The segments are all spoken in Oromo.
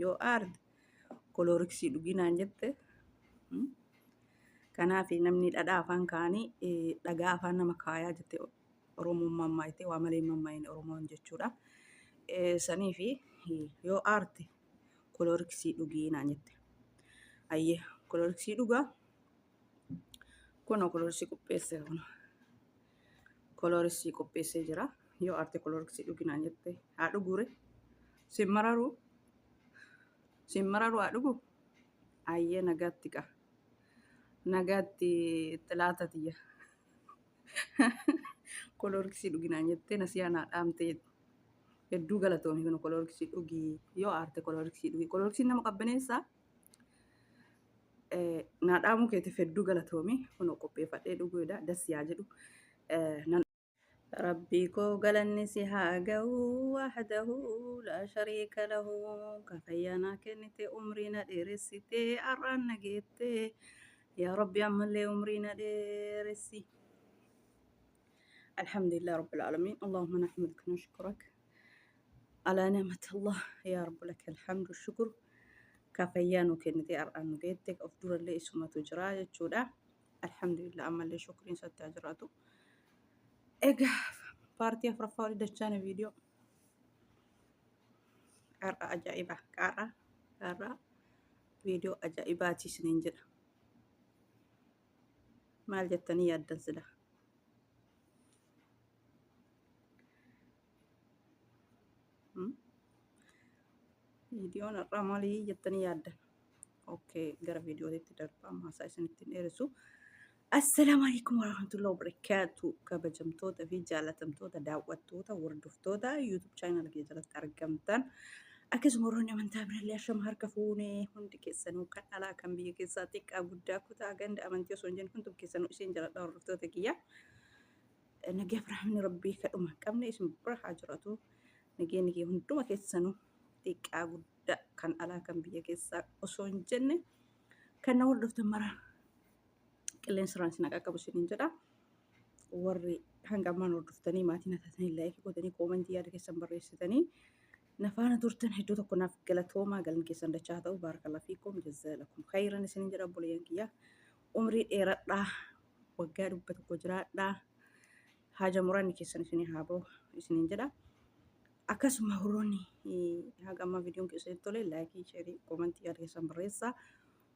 Yoo aarte kolooriksii dhugi naan jette. Kanaaf namni dhadhaa afaan kaa'anii dhagaa afaan nama kaayaa jette Oromoon mammaayite waa malee hin mammaayine Oromoon jechuudha. Saniif yoo aarte kolooriksii dhugii naan jette. Ayyee kolooriksii dhugaa. Kunoo kolooriksii qopheesse kun. Kolooriksii qopheessee jira. Yoo aarte kolooriksii dhugi naan jette. Haa dhugure. Sin mararuu. Sin mararuu haa dhugu. Ayyee nagaatti qa. Nagaatti xilaata tiyya. Kolooriksii dhugi naan jettee nasiyaa naa dhaamtee hedduu galatoomi kun kolooriksii dhugi yoo aarte kolooriksii dhugi. Kolooriksiin nama qabbaneessaa. Naa dhaamuu keetiif hedduu galatoomi kun qopheeffadhee dhuguudha das yaa jedhu. Nan Rabbii koo galanni si haa ga'u wahdahu laa shariika lahu ka fayyaa naa kennite umrii na dheeressite har'aan na geette yaa Rabbi ammallee umrii na dheeressi. Alhamdulillah Rabbil Aalamiin Allahumma nahmaduka nashkurak ala ni'mat Allah yaa Rabbi laka alhamdu shukur ka fayyaa nu kennite har'aan nu geette of durallee isumatu jira jechuudha. Alhamdulillah ammallee shukriin isatti haa jiraatu. Egaa paartii afuraffaa olii dachaane viidiyoo. Har'a ajaa'iba. Har'a har'a viidiyoo ajaa'ibaati isiniin jedha. Maal jettanii yaaddan sila? Viidiyoon har'aa maalii jettanii yaaddan? Okay, gara viidiyootti darbaa maasaa isinitti hin dheeressu. Assalaamu alaikum warahmatullahi wabarakatuh. Kabajamtoota fi jaalatamtoota daawwattoota hordoftoota YouTube channel kiyya jalatti argamtan. Akkasuma warroonni amantaa birallee ashama harka fuunee hundi keessanuu kan alaa kan biyya keessaa xiqqaa guddaa kutaa ganda amantii osoo hin jenne hundum keessanuu isin jaladha hordoftoota kiyya. Nagaa fi rahmanni rabbii kadhuma hin qabne isin bira haa jiraatu. Nageenyi kee hunduma keessanuu xiqqaa guddaa kan alaa kan biyya keessaa osoo hin jenne kan na hordoftan mara qilleensa irraan isin qaqqabu isiniin jedha. Warri hanga ammaan hordoftanii maatii na taatanii laayikii gootanii koomentii yaada keessan barreessitanii na faana turtan hedduu tokko naaf galatoomaa galanni keessan dachaa haa ta'u baarakallahu fiikum jazaalakum khayran isiniin jedha obboleeyyan kiyya umrii dheeradhaa waggaa 100 jiraadhaa haja muraanni keessan isinii haa ba'u isiniin jedha. Akkasuma warroonni haga ammaa viidiyoon keessatti tole laayikii sheerii koomentii yaada keessan barreessaa.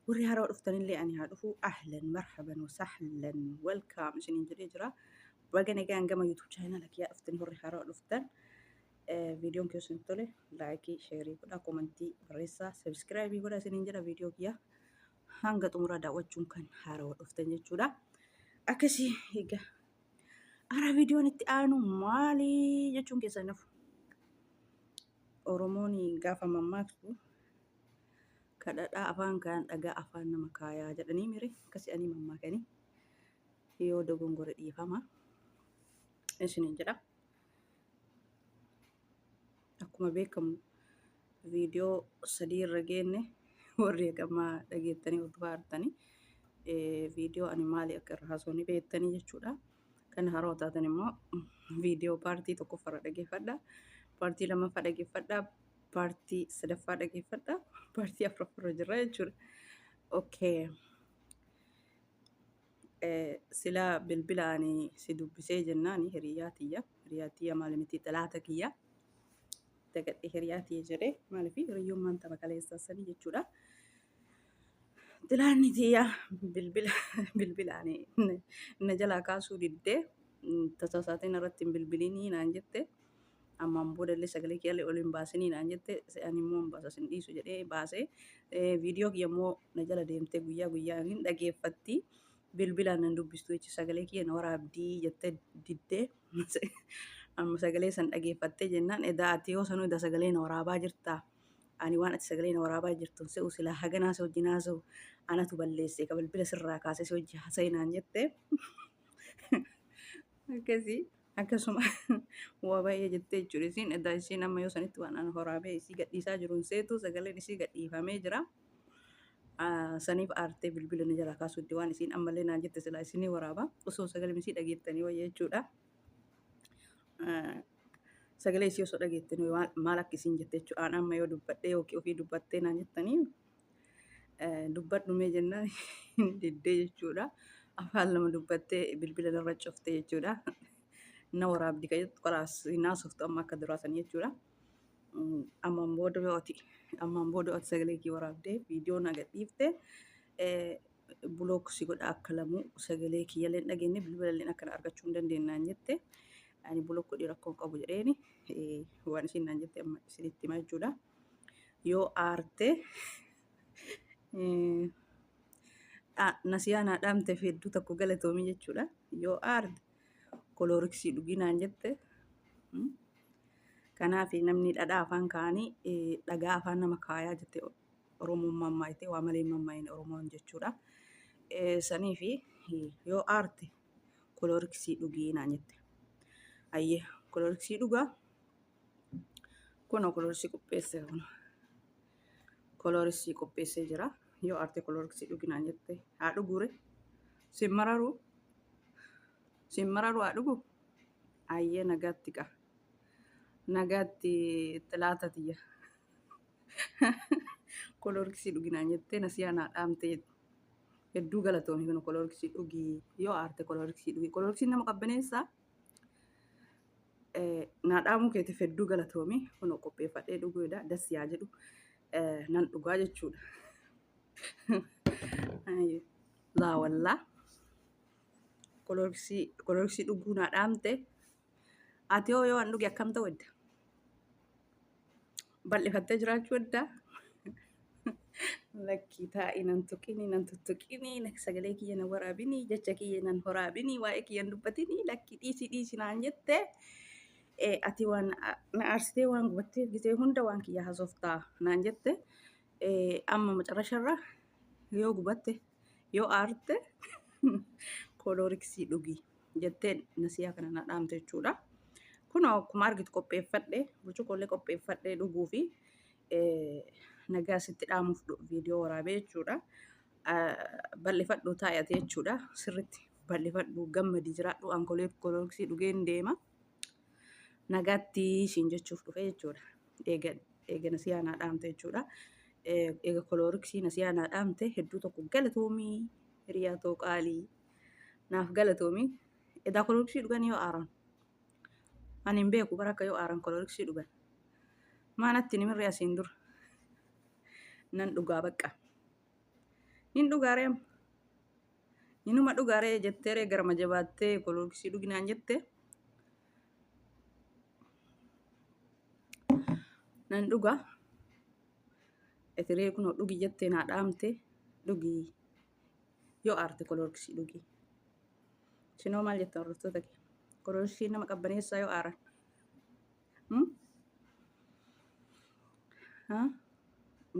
Warri haarawaa dhuftanillee ani haa dhufu ahlan marhaban wa sahlan welcome isiniin jedhee jira. Baga nagaan gama YouTube channel kiyyaa dhuftanii warri haarawaa dhuftan viidiyoon keessan tole laayikii sheerii godhaa komentii barreessaa sabiskiraayibii godhaa isiniin jedha viidiyoo kiyyaa hanga xumuraa daawwachuun kan haarawaa dhuftan jechuudha. Akkasii egaa ara viidiyoon itti aanu maali jechuun keessan nafu. Oromoon gaafa mammaaksu Ka dhadhaa afaan kaayan dhagaa afaan nama kaayaa jedhanii mire akkasi anii mammaakanii yoo dogongore dhiifama isiniin jedha. Akkuma beekamu viidiyoo sadii irra geenne warri haqamaa dhageettanii hordofaa jirtanii viidiyoo ani maali akka irra haasa'u ni beektanii jechuudha. Kan haroo taatan immoo viidiyoo paartii tokkoffaarra dhageeffadha. Paartii lammaffaa dhageeffadha. Paartii sadaffaa dhageeffadha. Paartii afuraffaarra jirra jechuudha. Okay. Silaa bilbila ani si dubbisee jennaan hiriyaa tiyya. Hiriyaa tiyya maali miti xilaata kiyya. Dagadhee hiriyaa tiyya jedhee maaliif hiriyyummaan tapha kaleessaa sanii jechuudha. Xilaanni tiyya bilbila bilbila ani na jalaa kaasuu diddee tasasaatiin irratti hin bilbilinii naan jette. Ammaan booda illee sagalee kiyya illee ol hin baasinii naan jette ani immoo hin baasa sin dhiisu jedhee baasee viidiyoo kiyya immoo na jala deemtee guyyaa guyyaan hin dhageeffatti bilbilaan nan dubbistu jechi sagalee kiyya na waraabdii jettee diddee amma sagalee san dhageeffattee jennaan edaa ati yoo sanuu edaa sagalee na waraabaa jirtaa ani waan ati sagalee na waraabaa jirtu hin se'u silaa haganaa si wajjin haasa'u anatu balleesse ka bilbila sirraa kaasee si wajjin haasa'e naan jette akkasii. Akkasuma waa baay'ee jettee jechuudha isiin edaa isiin amma yoo sanitti waan an horaabee isii gadhiisaa jiru hin seetu sagaleen isii gadhiifamee jira. Saniif aartee bilbila na jalaa kaasuu didde waan isiin ammallee naan jette silaa isinii waraaba osoo sagaleen isii dhageettanii wayya jechuudha. Sagalee isii osoo dhageettanii maal akka isiin jette jechuudha. Aan amma yoo dubbadhee yookiin ofii dubbattee naan jettanii dubbadhu mee jennaan hin diddee jechuudha. Afaan lama dubbattee bilbila narra cufte jechuudha. Na waraabdi kan jettu kalaas hin haasoftu amma akka duraa sanii jechuudha. Ammaan booda yoo ati ammaan booda yoo ati sagalee kee waraabdee viidiyoo na gadhiifte block si godha akka lamuu sagalee kiyyallee hin dhageenye bilbilallee akka na argachuu hin dandeenyaan jette. Ani block godhii rakkoo hin qabu jedheeni waan isiin naan jette amma isinitti hima jechuudha. Yoo aarte nasiyaa naa dhaamteef hedduu tokko galatoomii jechuudha. Yoo aarte kolooriksii dhugii naan jette. Kanaaf namni dhadhaa afaan kaa'anii dhagaa afaan nama kaayaa jette Oromoon mammaayite waa malee hin mammaayine Oromoon jechuudha. Saniif yoo aarte kolooriksii dhugii naan jette. Ayyee kolooriksii dhugaa. Kunoo kolooriksii qopheesse kun. Kolooriksii qopheessee jira. Yoo aarte kolooriksii dhugi naan jette. Haa dhugure. Sin mararu. Sin mararu haa dhugu. Ayyee nagaatti qa. Nagaatti xilaata tiyya. Kolooriksii dhugi naan jettee nasiyaa naa dhaamtee hedduu galatoomi kun kolooriksii dhugi yoo aarte kolooriksii dhugi. Kolooriksiin nama qabbaneessaa. Naa dhaamuu keetiif hedduu galatoomi kun qopheeffadhee dhuguudha das yaa jedhu nan dhugaa jechuudha. Laa wallaa kolooriksii dhuguu naa dhaamte ati hoo yoo an dhuge akkam ta'u edda? Bal'ifattee jiraachuu eddaa? Lakkii taa'i nan tuqini nan tuttuqini sagalee kiyya nan waraabini jecha kiyya nan horaabini waa'ee kiyya hin dubbatini lakkii dhiisi dhiisi naan jette ati waan na aarsitee waan gubatteef gisee hunda waan kiyya haasoftaa naan jette amma macarrasharra yoo gubatte yoo aarte kolooriksii dhugi jetteen nasiyaa kana na dhaamte jechuudha. Kun akkuma argitu qopheeffadhe burcuqqoolee qopheeffadhe dhuguu fi nagaa sitti dhaamuuf viidiyoo waraabee jechuudha. Bal'ifadhu taa'ate jechuudha. Sirritti bal'ifadhu gammadi jiraadhu ankolee kolooriksii dhugeen deema. Nagaatti ishiin jechuuf dhufe jechuudha. Eega eega nasiyaa naa dhaamte jechuudha. Eega kolooriksii nasiyaa naa dhaamte hedduu tokko galatoomii hiriyaa too qaalii. Naaf galatoomi. Edaa koloriksii dhugan yoo aaran. Ani hin beeku bara akka yoo aaran koloriksii dhugan. Maa natti hin himirree asiin dura. Nan dhugaa bakka. Nin dhugaa ree amma. Inuma dhugaa ree jettee ree garama jabaattee koloriksii dhuginaan jette. Nan dhugaa. Etiree kunoo dhugi jettee naa dhaamte dhugi. Yoo aarte koloorksii dhugi. Isinoo maal jettan hordoftoota kee? Koloorksii nama qabbaneessaa yoo aaran. Hmm? Ha?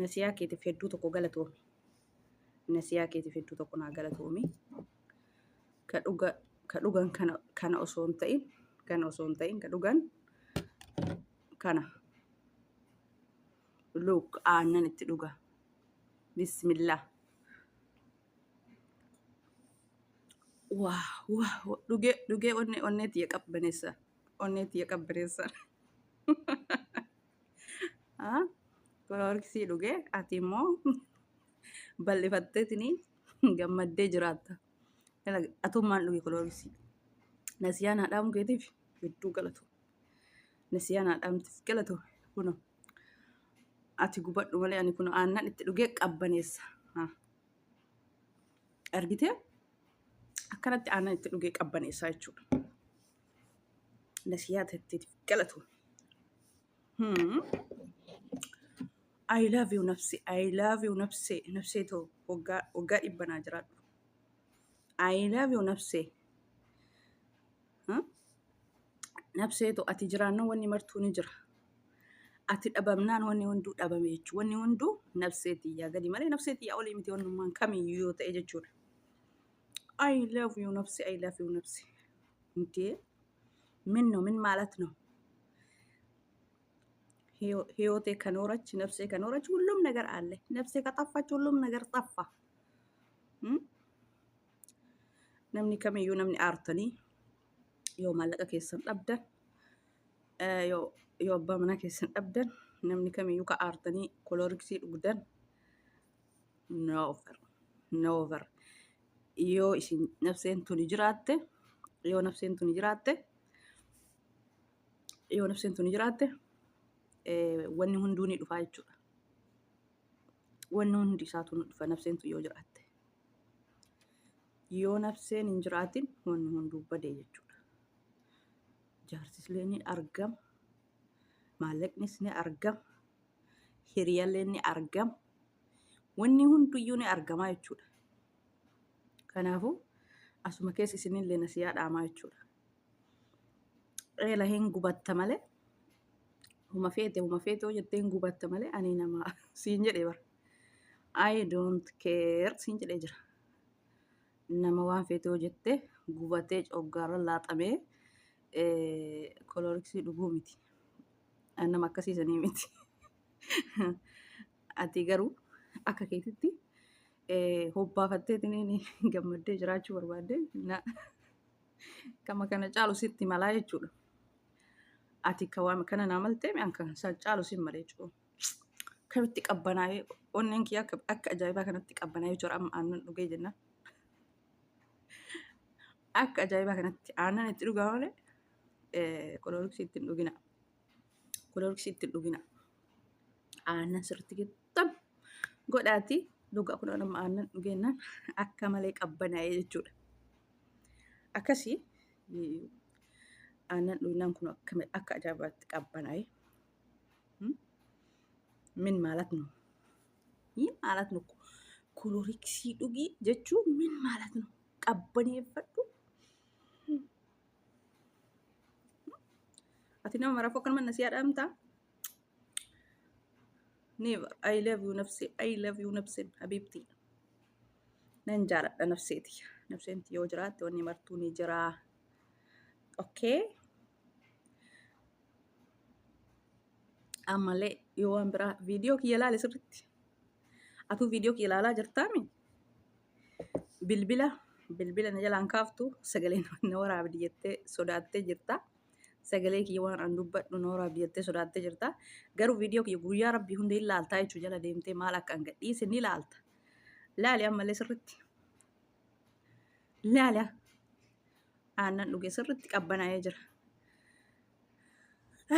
Nasiyaa keetiif hedduu tokko galatoomi. Nasiyaa keetiif hedduu tokko naa galatoomi. Ka dhuga ka dhugan kana kana osoo hin ta'in kana osoo hin ta'in ka dhugan kana. Look aannan itti dhuga. Bismillah. Waa waa dhugee dhugee onnee onnee tiyya qabbaneessa. Onnee tiyya qabbaneessa. Ah, Kolooriksii dhugee ati immoo bal'ifatteetini gammaddee jiraatta. Atummaan dhuge kolooriksii. Nasiyaan haadhaamuu keetiif hedduu galatu. Nasiyaan haadhaamtiif galatu kunoo. Ati gubadhu malee ani kun aannan itti dhugee qabbaneessa. Ha. Argitee? Akkanatti aannan itti dhugee qabbaneessaa jechuudha. Nasiyaa teettiif galatu. Hmm. I love you nafsi. I love you nafsee. Nafsee too waggaa waggaa dhibba naa jiraadhu. I love you nafsee. Nabsee too ati jiraannaan wanni martuu ni jira. Ati dhabamnaan wanni hunduu dhabame jechuudha. Wanni hunduu nabsee tiyyaa gadi malee nabsee tiyyaa olii miti wannummaan kamiyyuu yoo ta'e jechuudha. I love you nafsi, I love you nafsi. Intee min ነው ምን ማለት ነው? ህይወቴ ከኖረች ነፍሴ ከኖረች ሁሉም ነገር አለ። ነፍሴ ከጠፋች ሁሉም ነገር ጠፋ። Namni kamiyyuu namni aartanii yoo maallaqa keessan dhabdan Yoo abbaa manaa keessan dhabdan namni kamiyyuu ka aartanii kolooriksii dhugdan never never. Yoo isin nafseen tuni jiraatte, yoo nafseen tuni jiraatte, yoo nafseen tuni jiraatte, wanni hunduu ni dhufaa jechuudha. Wanni hundi isaatu ni dhufa nafseen tun yoo jiraatte. Yoo nafseen hin jiraatin wanni hunduu badee jechuudha. Jaarsislee ni argama. Maallaqnis ni argama. Hiriyallee ni argama. Wanni hunduyyuu ni argama jechuudha. Kanaafuu asuma keessa isinillee nasiyaa dhaamaa jechuudha. Eela hin gubatta malee huma feete huma feete hoo jettee hin gubatta malee ani nama siin jedhee bara. I don't care siin jedhee jira. Nama waan feete hoo jette gubatee coggaarra laaxamee koloriksii dhuguu miti. Ani nama akkasiisanii miti. Ati garuu akka keetitti hobbaafatteetiin gammaddee jiraachuu barbaadde na kama kana caalu sitti malaa jechuudha. Ati ka waan kana naa maltee an kan isa caalu sin malee jechuudha. Kamitti qabbanaa'ee onneen kiyya akka ajaa'ibaa kanatti qabbanaa'ee jechuudha amma aannan dhugee jenna. Akka ajaa'ibaa kanatti aannan itti dhugaa malee koloriksii itti hin dhugina. Koloriksii itti hin dhugina. Aannan sirriitti gixxam godhaati dhugaa kun amma aannan dhugeennan akka malee qabbanaa'ee jechuudha. Akkasii aannan dhugnaan kun akka ajaa'ibaatti qabbanaa'ee. Min maalat nu? Min maalat nu? Koloriksii dhugii jechuun min maalat nu? Qabbaneeffadhu. Ati nama maraafuu akkanuma na si yaadamtaa? Never. I love you nafsi. I love you nafsin habibti. Nan jaaladha nafseeti. Nafseen yoo jiraatte wanni martuu ni jira. Okay. Ammallee yoo waan biraa viidiyoo kiyya ilaali sirriitti. Atuu viidiyoo kiyya ilaalaa jirtaami? Bilbila bilbila na jalaan kaaftu sagalee na waraabdi jettee sodaattee jirta. Sagalee kiyya waan an dubbadhu na waraabdi jettee sodaattee jirta. Garuu viidiyoo kiyya guyyaa rabbii hunda hin laaltaa jechuu jala deemtee maal akka an gadhiise ni laalta. Laali ammallee sirriitti. Laali aannan dhuge sirriitti qabbanaa'ee jira.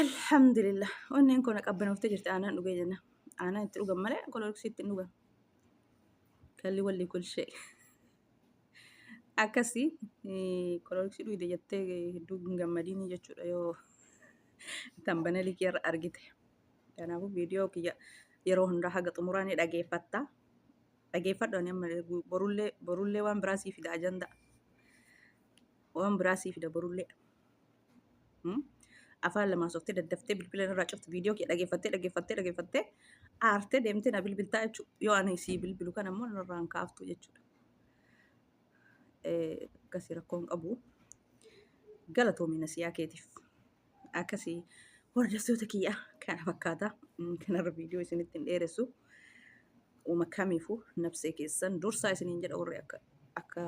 Alhamdulillah. Onneen koo na qabbanooftee jirti aannan dhugee jenna. Aannan itti dhugan malee koloriksii itti hin dhugan. Kalli walli kulshee. Akkasii koloriksii dhugde jettee hedduu hin gammadiin jechuudha yoo tambanalii kee irra argite. Kanaafuu viidiyoo kiyya yeroo hundaa haga xumuraa ni dhageeffatta. Dhageeffadhu ani amma borullee borullee waan biraa sii fida ajandaa. Waan biraa sii fida borullee. Afaan lamaan softee daddaftee bilbila irraa cuftu viidiyoo kee dhageeffattee dhageeffattee dhageeffattee aartee deemtee na bilbiltaa jechuudha. Yoo ani sii bilbilu kana immoo narraan kaaftu jechuudha. Akkasii rakkoon qabu. Galatoomi nasiyaa keetiif. Akkasii hordoftoota kiyya kana fakkaata. Kanarra viidiyoo isinitti hin dheeressu. Uma kamiifuu nafsee keessan dursaa isiniin jedha warri akka akka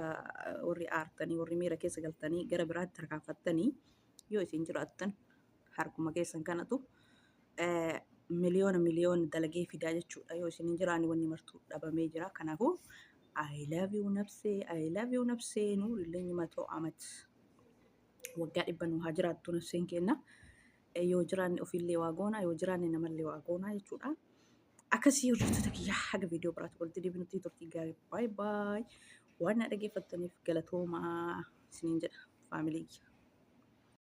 warri aartanii warri miira keessa galtanii gara biraatti tarkaanfattanii yoo isin jiraattan harkuma keessan kanatu miliyoona miliyoona dalagee fidaa jechuudha. Yoo isin hin jiraanne wanni martuu dhabamee jira. Kanaafuu I love you nafsee I love you nafsee nuurillee matoo amat waggaa dhibba nu haa jiraattu nafseen kenna. Yoo jiraanne ofiillee waa goona yoo jiraanne namallee waa goona jechuudha. Akkasii hordoftoota kiyyaa haga viidiyoo biraatti walitti deebinutti turtii gaarii baay baay. Waan na dhaggeeffattaniif galatoomaa isiniin jedha faamilii kiyya.